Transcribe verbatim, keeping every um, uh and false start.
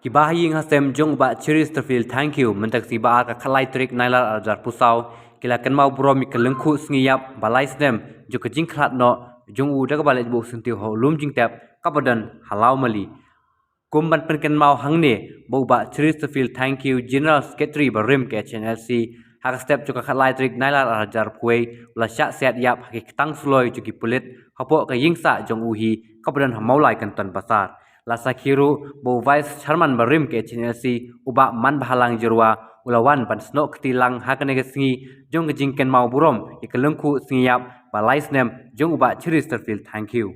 Ki ba ha ïing ha sem jong u Bah Cheristerfield Thangkhiew mynta ka sngi Ba-ar ka khatlai tarik Nailar arhajar arphew saw ki la kynmaw burom ïa ka lyngkhuh sngi ïap ba lai snem jong ka jingkhlad noh jong u da kaba leit buh syntiew ha u lum jingtep kaba don ha Lawmali. Kum ban pynkynmaw hangne ba u Bah Cheristerfield Thangkhiew, General Secretary barim ka H N L C, ha ka step jong ka khatlai tarik Nailar arhajar arphew wei u la shah siat ïap ha ki ktang suloi jong ki pulit hapoh ka ïingsah jong u hi kaba don ha Mawlai Canton Bazar. La sakhi ruh ba u Vice Chairman barim ka H N L C, u Bah Manbhalang Jyrwa, u la wan ban snoh kti lang ha kane ka sngi jong ka jingkynmaw burom ïa ka lyngkhuh sngi ïap ba lai snem jong u Bah Cheristerfield Thangkhiew.